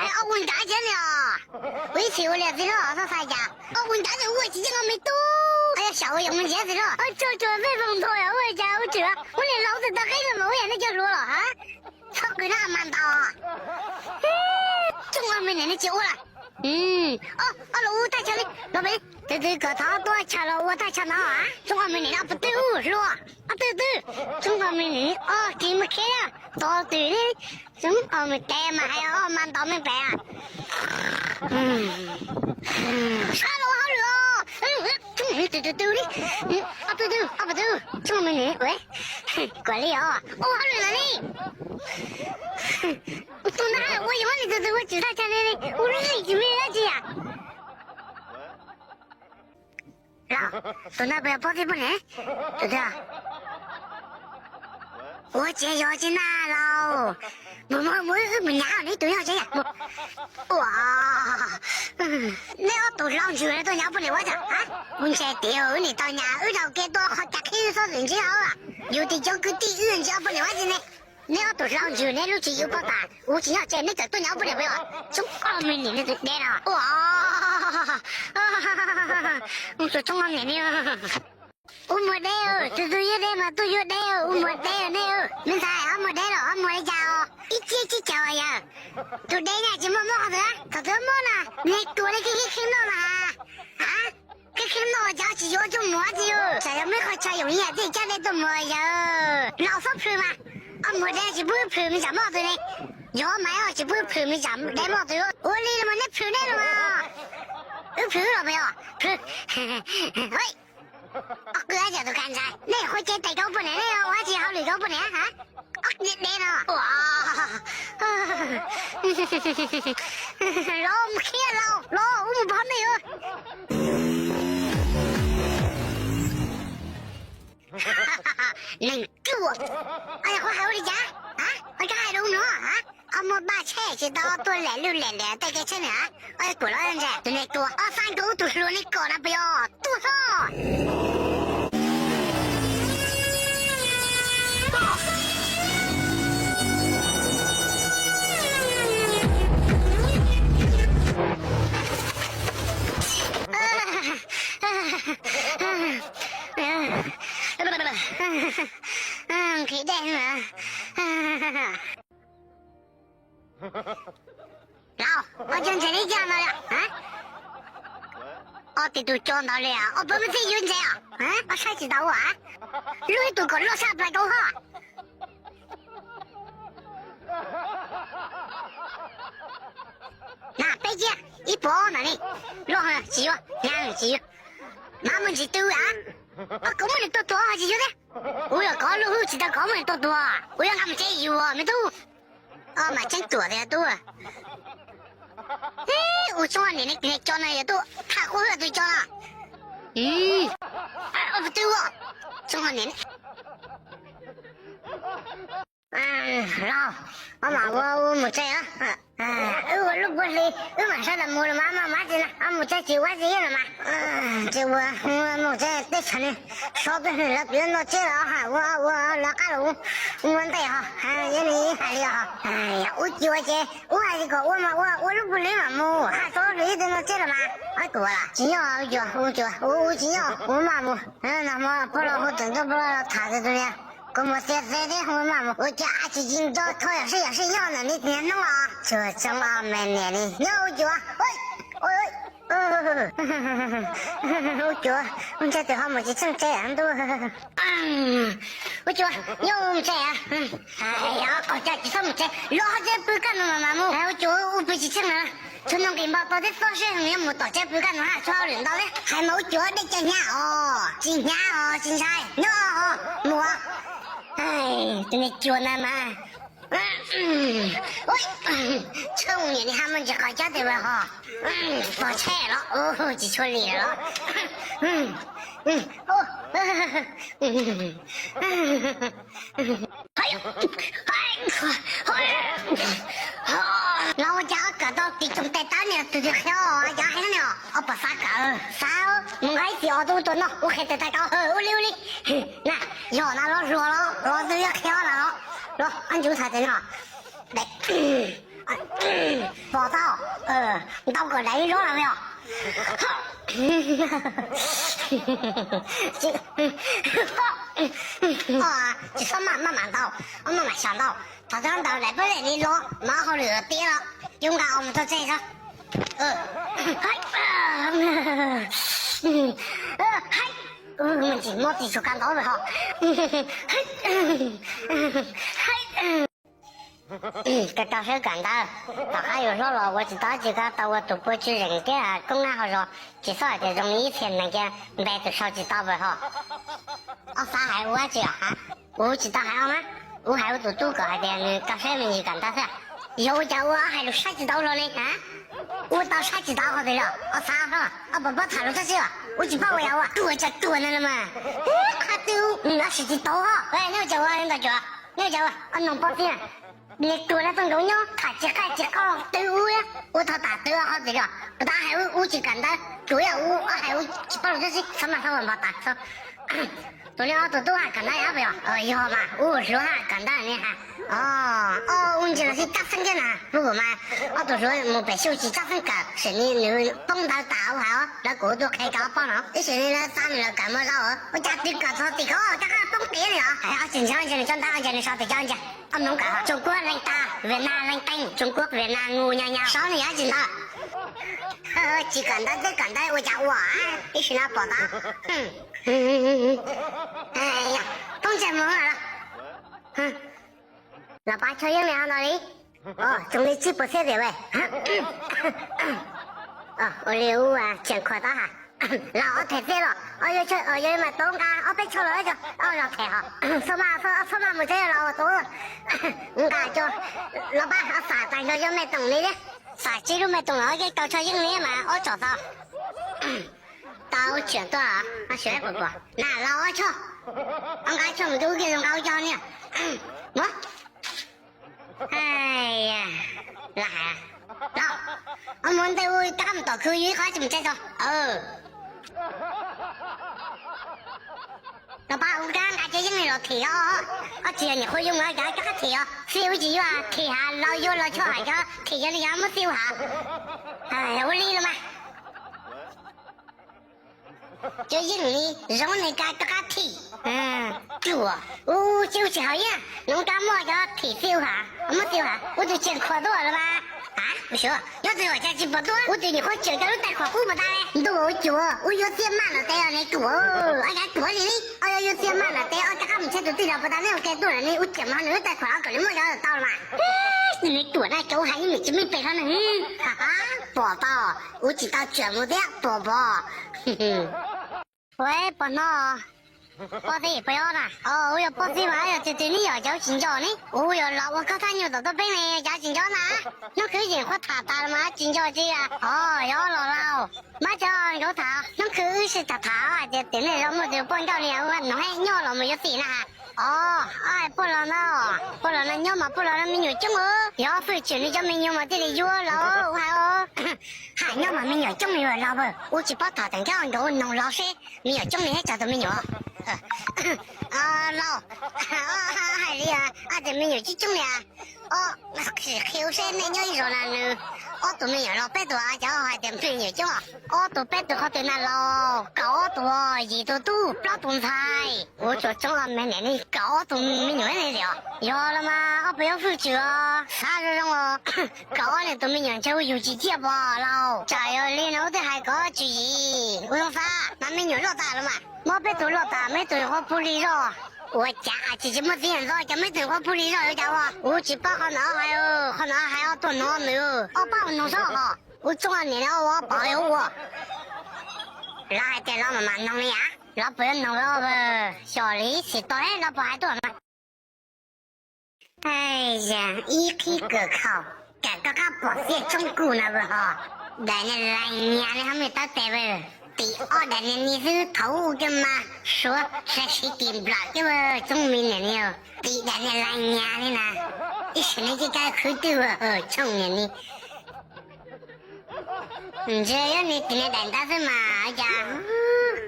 Ob ua ncav tsev ne os. Ua ib txhis ua li txiv hlob txhob xav cas. Ob ua ncav tsev ua tsis yeej me tub. Xyaum ua yog mus ntsiav txiv hlob. Tsuag tsuag pheej foom ntho ua cas ua tshwm ua li laus txog tag qeb no mas ua yam nej cov hluas los ha. Txhob qw na mas ntaus. Tsoom ob me niam nej tsis ua lawm. Ob los ua tag chaw li los pem. Tus twg kom thov tuaj chaw los ua tag chaw no. Tsoom ob me niam ob peb twb hluas ob twb twb. Tsoom ob me niam ob kis muaj kheb tos twm li. Tsoom ob me tes mas hais ob mas ntaus me pem. Sab los ua hauj lwm os. Tsoom twm twm li. Ob twb twb ob peb twb tsoom ob me niam. Kuam li os ua hauj lwm no li. Tus ntawd ua yog li tus twg ua tsis tag chaw li, ua li tsis me dab tsi yam. Los, tus ntawd puas yog pog tij poj niam? Tus twg? Ua tsev yog tsis na los. Mus mus mus wb mus nyab neb tus nyob tsev. Ua, neb ob tug hlau ntswg tuaj nyab poj niam ua cas? Kuv ntshai tias wb nim tau nyab wb rau kev tuaj qhov cas qhib wb txhob txwm ntsib hauv. Yus tim cov kwv tij wb ntsia poj niam ua tsi ne. Neb ob tug hlau ntswg neb lub tsis yus poj tas, kuv tsis nyob tsev neb txawm tuaj nyab poj niam peb os. Tsoom ob me niam neb tus deb no. Ua, mus tsuas tsoom ob niam ne. Ub muag deb, tus tus yuav deb mas tuaj yuav deb, ub muag deb nej. Me ntxhais, ob muag deb los ob muag li cas os? Ib txhiab tsib caug yawg. Tus deb na tsis muaj mob qhov twg, thaum twg mob na, nws tuag li khib khib noj na. Ha, khib khib noj cas tsis yuav coj mus tsi. Tsam yog muaj qhov chaw yoom yam tej caj dej tuaj mus yawg, laus txhob plhws mas. Ob muag deb tsis pub wb plhws me tsam mob twg ne. Yog mas tsis pub wb plhws me tsam deb mob twg. Ua li los mas neb plhws neb los mas. Wb plhws los mas yog plhws. Ob qwj ab yam tus kab ntshai, nej qhuav cev tes rau poj niam ne, ua tsis hauj lwm rau poj niam ha. Ob qwj deb no. Los mus khiav los, los ua mus pov nej. Neeg ruam, qhov hais ua li cas? Qhov hais rau no, ob muag paj tsheb tsis tau tuaj lem lwj lem liam tej kev tsheb ne. Kuam los ntse tus neeg ruam, ob xab nkaus ub tus hluas nej kom na puas yog? Tuaj txhob. Nqhis dej. Laus, ob cov ntses li cas no li? Ob tug tso ntawd li, ob peb me txij yuav ntses os? Ob saib tsis tau ua, lub ib tug kom loj sab plaws rau hos. Na peb ciaj ib puas na li, loj tsis yuav, nyab tsis yuav. Mab muaj ntsis twg a? Kov muaj nws tuaj tuag tsis yuav thiab. Kuv yog kov lub hwj tsis tau kov muaj nws tuaj tuag, kuv yuav nqa mus tsev yuav me tub. Ob mas tseeb tuam tiag tub. Ua tsob niam ne, cov no yog tuaj tham qub hwj tus cov no. Ob twb ua tsob niam ne. Laus, ob mam ua mus tsev. Wb ua lub puav hli wb mam sawv daws mus los mas maj mam tsis na, ob mus tsev tsis ua tsis yeej los mas. Tsis ua, mus tsev teb chaws ne, sov tuaj hwm lawv piav no tsev los ha, ua ua lawv qab los ua ntej ho, yog li hais li ho. Ua cuav ces ua hais li kom ua mas ua, ua lub puav hli mam mus ha, sov lub hlis ib tug no tsev los mas. Ob cuav tsis nyob, ua cuav, ua cuav, ua tsis nyob, ua maj mus. Nag hmo pog los hu tseem tuaj pog los tham tus niam, kuv mus xiav xev thiab hu maj mus, ua cas tsis tsis nco tho yam sij yam sij nyob ntawm li niag hnub os. Tsuas tsoom ob me niam li nyob ua cuav. Ua cuav, ua ntses twb ho mus tsis tsheej tsev ntuj. Ua cuav, nyob mus tsev. Qaug caj tsis txhob mus tsev, los ho tsev pw kaj ntug mas mas mus. Ua cuav ua pw tsis tsheej na. Tsuas nqis npau taws thiab txob siab heev yuav mus tom tsev pw kaj ntug na, txhob hauj lwm ntau thiab. Hais mas ua cuav dej cog hnyav os, tsis hnyav os, tsis ntshai, nyob os, mus os. Tus niag cuav na mas. Tshwj niam li ha muaj ntsis qhov cab tes mas ho pog tsheb los tsis tshua li los. Los ua cas ob kawm tau tis tsoom tes tab niag tus twg qhia os, yog hais ne os, ob pom xav kawm xav mus nqa ib txhis os, tus tus no ua qhia tes tag rau ua li ua li. Na, yog na los hluas los los tus yog qhia na los, los ob ncuv txhais tes no. Pom tau, ntau kom daim ib zaug lawm os. Tsis txhob maj mam ntau, maj mam xyaum ntau. Thaum twg ntawd daim peb lem li los mas hauj lwm tiav los, yuav nqa os mus txog txej xwb. Mus tsis muab tis tsuas kab ntau lawm ho. Koj rau siab kawm ntawv, tom qab yus hlob los ua tsis tau dab tsi, koj tau ua tus pua tswj zeem thiab koob nab hau zog, tsis txhob hais tias zoo li ib txhia neeg cia npe tus sau tsis tau lawm ho. Ob xav hais ua dab tsi os? Kuv tsis tau hais os mas, kuv hais ua tus tub kom hais tias nws rau siab me ntsis kawm ntawv xwb. Yog ua cas ua hais lus saib tsis tau los li a? Ua tau saib tsis tau qhov twg los ob xav hlob, ob puas paub tham lus txog xwb os? Ua tsis paub ua yam ua ruam cas ruam no los mas. Qhov twg ua sim tsis tau os. Nej ua cas ua li ntawd, nej ua cas ua ob noog pob txib, nws ruam no txoj nkauj nyob tham tsis qaij tsis qoj twb ub, ua tau tas twb qhov twg los puas tab hais ua tsis kawm ntawv, ruam yog ua hais ua tsis paub lus txog xwb, txhob maj txhob ua npau taws. Tus li ob tus tub hais kawm ntawv yog, yog mas ua hluav hais kawm ntawv ne ha. Ua ntsis los xij tab xeeb thiab na, pub kuv mas ob tug hluav mus pem xyuj tsis tab xeeb kawm, sim li nws poob ntawv tas ua hais os, lawv kuv tuaj qhia rau ob pab no, ib sim li lawv xa nws los kawm muaj zaub, ua cas twb kawm txog tim khov rov qab poob qias li os. Hais ob tsis ntseeg, ntseeg nws cov ntab, ntseeg nws sau tes coj ntseeg. Ob noog kawm Trung Quốc lên ta, Việt Nam lên tênh, Trung Quốc Việt Nam ngu nhau nhau, sau nws yog tsis ntag. Tsis kawm ntawv twb kawm ntawv ua cas ua, ib sim no pom tau. Poob ntsej muag lawm. Los pab choj yeeb li ho no li, tsoom li tsib puas txhiab tiam vej. Ua li ub tseem khuam tau ha. Los ob them txij los, yog mas tau nqa ob peb tsho los, ob los them ho. Txhob maj, txhob maj mus tsev, los ua tau nqa tso. Los pab ob xam tas nrog yog mej toom li thiab, xam tsib lub mej toom los kev kau choj yeeb li mas ob tsom tau. Tau tseem tuaj, na los ob tsho, ob nqa tsho mus tub kiag zoo nqa ua cog ni. Muab, los hais, los, ob muab ntej ub rov qab mus tom khw yus ib qho tsis mus tsev tso. Los pab ua kab nqa cov yeeb li los thim os, ob tsis yog nyuam qhuav yoo los cas rov qab thim os, txij ub tsis yuav thim has los yuav los choj hais cov thim cov li yog muab txij ub has. Ua li los mas. Cov yeeb li zoo li cas rov qab thim. Ruam, ub txij ub tsis haum yeeb, nws rov muab cov thim txij ub has, muab txij ub has, ub tus tseem khuam tuaj los mas. A, nyob twg ua cas tsis pom tuaj, ub tus nyuam qhuav tseem cov lub tais khuam qub puas tas li. Ntuj ua cuag, ub yuav txiaj maj los tes os ne ruam, ob yav ruam li li, ob yuav txiaj maj los tes os, rov qab mus tsheb tus twg los puas tas li, ua ke tuaj lawm ne, ub tseem mas nws lub tais khuam los kom nws muaj cov tau los mas. Nws ruam na, cov ub hais ib nim tsis meej pem hlo ne. Pom tau, ub tsis tau tseem mus thiab pom pom. Ua pom no, pob txib peb ob na, ub yog pob txib mas yog tus twg ne yom, cov tsis nco ne, ub yog los ua koj thaj nyuag tom tuaj peb ne, cov tsis nco na. Hnub khwv yeej qhuav tham tas los mas tsis nco tsi. O, yog los lauj, mas cov nkauj tham, hnub khwv wb sib tham tham hais tias tiam nej zoo muaj tus poj ncauj li ua noog nyob los mus yuav txim na. O, poj los no, poj los no nyob mas poj los no me nyuam coob, yog fwj tsim nws cov me nyuam mas thiaj li yuav los ua hais. Hais nyob mas me nyuam coob li los pab, ub tsis paub tham tawm nkauj nrog ua noog los seb me nyuam coob li thiab tso tus me nyuam. Los, hais li, a tus me nyuam coob coob li. Sim qhia ua seb nej nyob ib zos na nws, ob tug me nyuam los peb tug, cov hais tias me nyuam coob, ob tug peb tug qhov twg na los kaum ob tug, yim tug tub plaub tug ntxhais, ua tsuas tsoob me niam ni kaum ob tug me nyuam li os. Yog los mas ob peb yuav fwj tsim os, xav zoo zoo os, kaum ob niam tus me nyuam ntshe ua yus tsis ciaj pom lauj. Tsam yog li no ub twb hais kom tswm yim ua zoo xav, mas me nyuam loj tas los mas, muab peb tug loj tas, muab ib tug nyuam qhuav pug li zog. Ua cas tsis tsis muaj txiv ntxov, cas muaj ib tug nyuam qhuav pug li zog ua cas ua, ub tsis paub qhov ntawd hais, qhov ntawd hais ob tuaj noog nws, ob pab ua noog zog ho, ub tsoob niam ua ob pab ua. Lawv hais tias los mam mam noog li as, los puas yuav noog los, xyov li xim tau lawv puas hais tuaj mas. Ib qhib kawm khaum, kam koj qab pom xiaj tsoob kuj na vwm ho. Daim niag lees nias li ho me tawb tes vwm, tim ob daim niag ni xwb thaum ub kiag mas suav sai siv kis nplawm kiag vwm tsoob me niam ni. Tim daim niag lees nias li na, ib sim neej cia koj khwv twg vwm tsoob niam ni. Ntsia yog ni tim niag daim ntawd xwb mas cas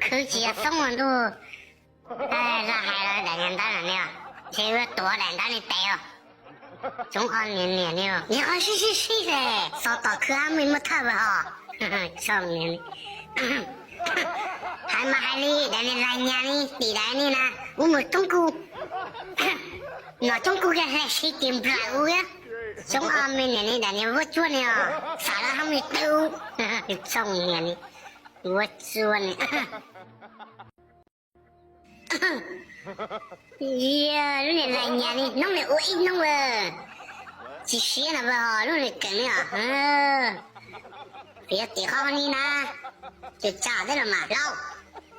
khwv tsis yog xoob ua ntuj. Zaj hais los daim niag ntawd na ne, ntshe yuav tuav daim ntawd li tes os. Tsob o niam niam ni, niam qhov sib sib sib es xov tom khwv hab muaj thawj vas hos. Tsob niam ni, hais mas hais li, daim niag lais nyas ni tim daim ni na, ub mus toob kuj, nom toob kuj ka hle sib tis nplaim ub. Tsob o me niam ni, daim niag vuab tsuab ni os, xam lawv hab me tub. Tsob niam ni, vuab tsuab ni. Yog lub niag lais nyas ni, hnub niag ua ib hnub lawm, tsis siab no as, lub niag keem ni os. Yog tim qhov ni na, ces tsam teb los mas laus,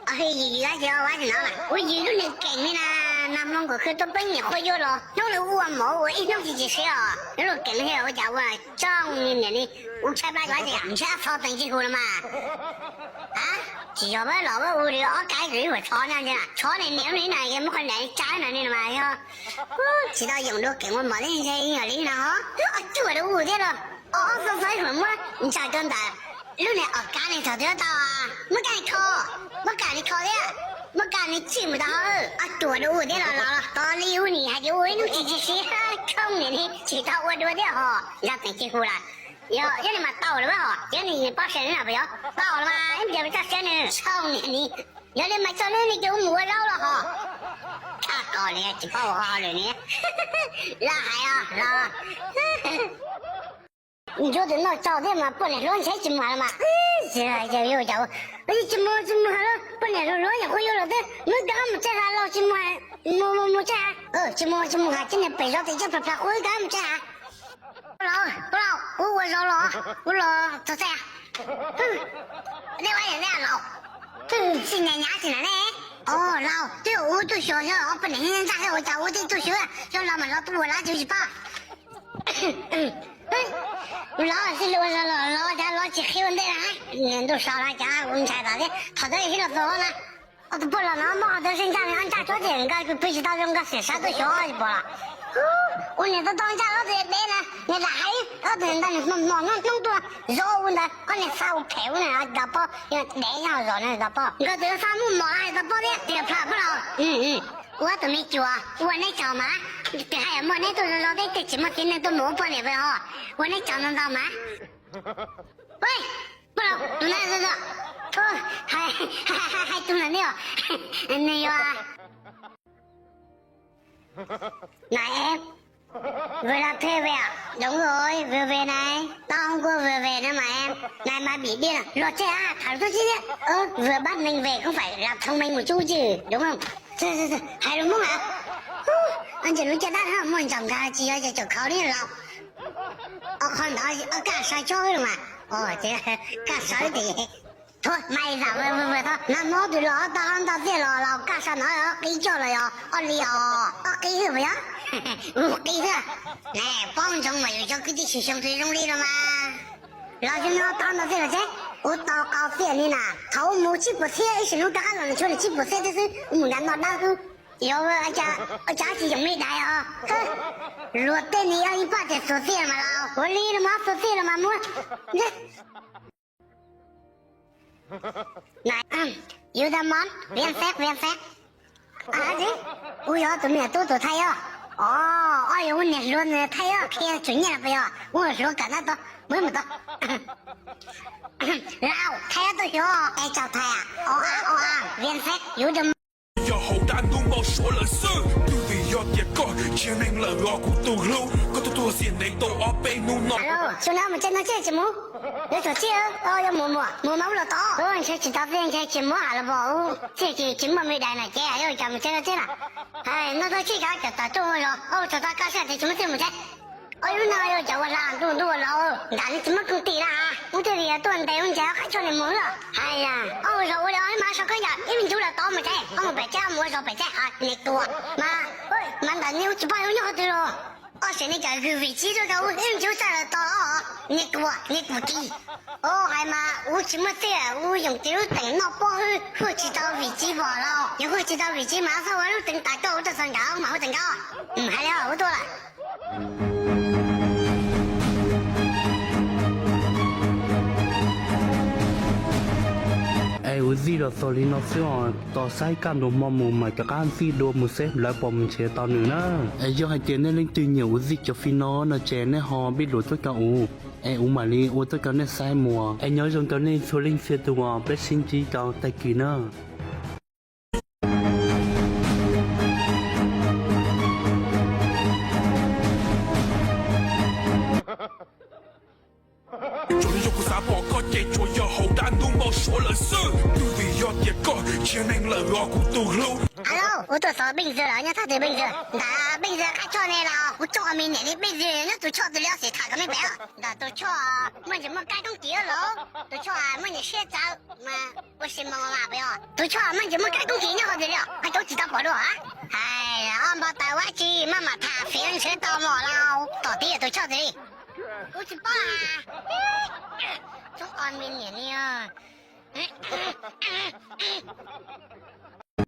o hwj yim yim ces ua tsis no mas ua yim lub niag keem ni na. Nag hmo nkaus khwv tuaj peb niam qhuav yuav los, hnub niag ua mov ua ib hnub tsis tsis siab os, lub niag keem ni ua cas ua tsob niam ni, ua tshaib plab ua cas ntshe txhob teem tsis hu los mas. A, tsis yog pab los pab ua li ob kab ib ua tshov no, tshov ni niam ni na, muab qhov niam tsa no ni mas yog tsis tau yoom dua keem ua mov li ntshe yog li no hos. Twb ob cuam dua ua thiab los, ob ob xov xov ib hu muab ntsa rau ntawm lub niag ob kab ni txog twb tau. Muab kab ni kho, muab kab ni kho thiab, muab kab ni tsim mus tau hauv. Ob cuam dua ua thiab los los tos li ub nim hais tias ua ib hnub tsis tsis siab, tsob niam ni tsis tau ua dua thiab hos, ntshe teem tsis hu lawm. Yog thiab ni mas tau lawm hos, thiab ni pob seb na puas yog? Tau los mas ib pliag peb txoj siab nws tsob niam ni. Yog li mas txog lub ni ces ua mus ua zaub los hos. Tshaj tawm li tsis paub ua hauj lwm ni. Laj hais os los. Ntsuab tus noj tsau thiab mas poj niam hluas ntshe tsis mus has los mas. Tsis yog yuav cas, tsis mus tsis mus has los, poj niam hluas hluas nyuam qhuav yuav los twb mus kab mus tsev has los tsis mus, mus mus mus tsev has, tsis mus tsis mus has, tsis niag pem zov tes coj plhas plhas qub kab mus tsev has. Laus, laus, kuv ua zov los, kuv los txog tsev. Nej ua li ne laus, xij nyas nyas tsis na ne. Os laus, twb yog ub tuaj xyuas yog ob poj niam ntsaj ua cas ub twb tuaj xyuas, yog los mas los tuaj ua lab tsis pom. Los xij ua los los cas los tsis qhib ua ntej na. Niag ntuj sau na cas ua ntshai tas thiab, thaum twg ib los txog na. Ob tug poj los no muaj qhov twg sib ntsaj, ntsaj tsuav ces nkawd pw tsis tau zoo, nkawd xiam sav tuaj xyuas tsis pom los. Ua niag tau tau ntsaj ob tug deb na, niag lam hais ob tug ntawd niag hmo hmo hnub hnub tuaj zov ua ntawd, ob niag xa ua phem ua na tau pob, dev nyob zos na tau pob, nkawd tus yuav xa muaj mos hais tau pob thiab tias plhas pob los. Ua tus me cuas ua neb tsaug mas, tias hais muaj neb tuaj zov zov teb ces tsis muaj txiv neej tuaj mus ua poj niam pes hos, ua neb tsaug ntau ntau mas. Poj laus, tus ntawd, hais tus ntawd ne, nws yuav, nai, vừa làm thuê về à? Đúng rồi, vừa về này. Tao không có vừa về nữa mà em. Này mà bị điên à? Luật chứ à, thảo chút chứ. Ơ, vừa bắt mình về cũng phải làm thông minh một chút chứ, đúng không? Hais lus Hmoob hais. Ua ntej lub caj dab no muaj ntsaum nkag tsis yog ces txawm khaus li laus. Qhov ntawd kaj sai tsob los mas. Kaj sai tias, thov mas zam vwm vwm tho, nag hmo twb los tau ntau tiag los laus, kaj sai no qib coj los yog ob li os, ob qib xwb puas yog? Ua qib xwb. Pob ntsoov mas yus cov kwv tij xyoo twg zoo li no mas. Los xyoo no tau ntau tiag los seb, ua tau qau tiag li na. Thaum mus tsib puas txhiab, ib sim hnub rov qab los nws tshuav nws tsib puas txhiab thiab xwb, mus nram no dawb xwb. Yog ua cas tsis yoom li dais os? Luag tej ni yog ib pab tias xuas txiaj mas los ua li no mas xuas txiaj los mas muab. Yus tau mov viam xeeb viam xeeb. Ua yog tus me nyuam tub tus Thaib os. Os, yog ua niam hluas Thaib os, qhia tsum nyiaj los puas yog? Ua hluas kam tab tod, muab mus tod. Laus, Thaib tuaj xyuas. Es tsaug Thaib, o a o a, viam xeeb, yus tau mov. Yog hauv dab ntub npau suav lawm xwb, twb vim yog tias koj ntsiag neeg lawm os kuv tus hlub, koj tuaj tuag xiam ntev tau ob peb hnub no. Xyoo no mus tsev no tsis tsis mus, yuav tsum tsis, yuav mus mus mus mas ub los tod, ntshe tsis tau txiaj ntshe tsis muab has los pom, txiaj tsis tsis muaj me dais na ces yog cas mus tsev no tsis na. Hais no tau tsis kav cov tas tuaj ua zog, ua tsaug tau kaj siab tias tsis muaj txiaj mus tsev. Ua lub no yog cov ua hla ntuj ntuj ua laus nram li tsis muaj koom tim na, ub twb yog tuaj ntes ub ntes qab tsuag ni mus los hais. Ob ua zog ua li ob ib mas so koj yam ib me ncuv los tod mus tsev, ob mus pem tsev, ob mus ua zog pem tsev, niag tuag mas, mas ntawm nej ub tsis paub ub nyob qhov twg los. Ob seem nej cov vim tsib tuaj rau ub ib me ncuv txawj los tod, niag tuag niag tuag ris. Os, hais mas ub tsis muaj txiaj, ub yoom tis lub teem noj pob hwj, hwj tsis tau vim tsib pom los, yog hwj tsis tau vim tsib mas txhob ua lub teem tas rau ub tuaj txog nrad mas hu teem nrad. Hais li ub tuaj lawm. Es ua txij Los txog li no xwb os, tos saib kaj ntug hmo mus mam rov qab ntsib dua mus seb lawv puas mus nrhiav tau nws na. Es yog hais tias nej leej twg nyiam ua zij cov fij no no ces nej ho pib luam tuaj cov uv, es uv mam li ua tuaj cov nej saib mus. Es nyob zoo rau nej txhua leej txhia tus uas peb sib ntsib rau tag kis na. Tsuas yog kuv xav pom koj ces tsuas yog hauv dab ntub npau suav lawm xwb. Twb vim yog tias koj nrhiav neeg lawm os kuv tus hlub. Alo, ua tuaj xov Pej Xwm los nyob thaj twg Pej Xwm? Ntawm Pej Xwm qab choj ne los kuv coj me niam li Pej Xwm nyob tus choj twg li os, xim tham kom me pem os. Ntawm tus choj muaj ntsis muaj kab koob kiv los tus choj muaj niam siab txawv mas ua si moo mas pem os. Tus choj muaj ntsis muaj kab koob kiv nyob qhov twg li os, qhov coob tsis tau pom dua. Hais ob npau taws ua tsi maj mam tham fiv ntshe tau mom los tom tib tus choj twg li. Kuv tsis paub. Tub o me niam li.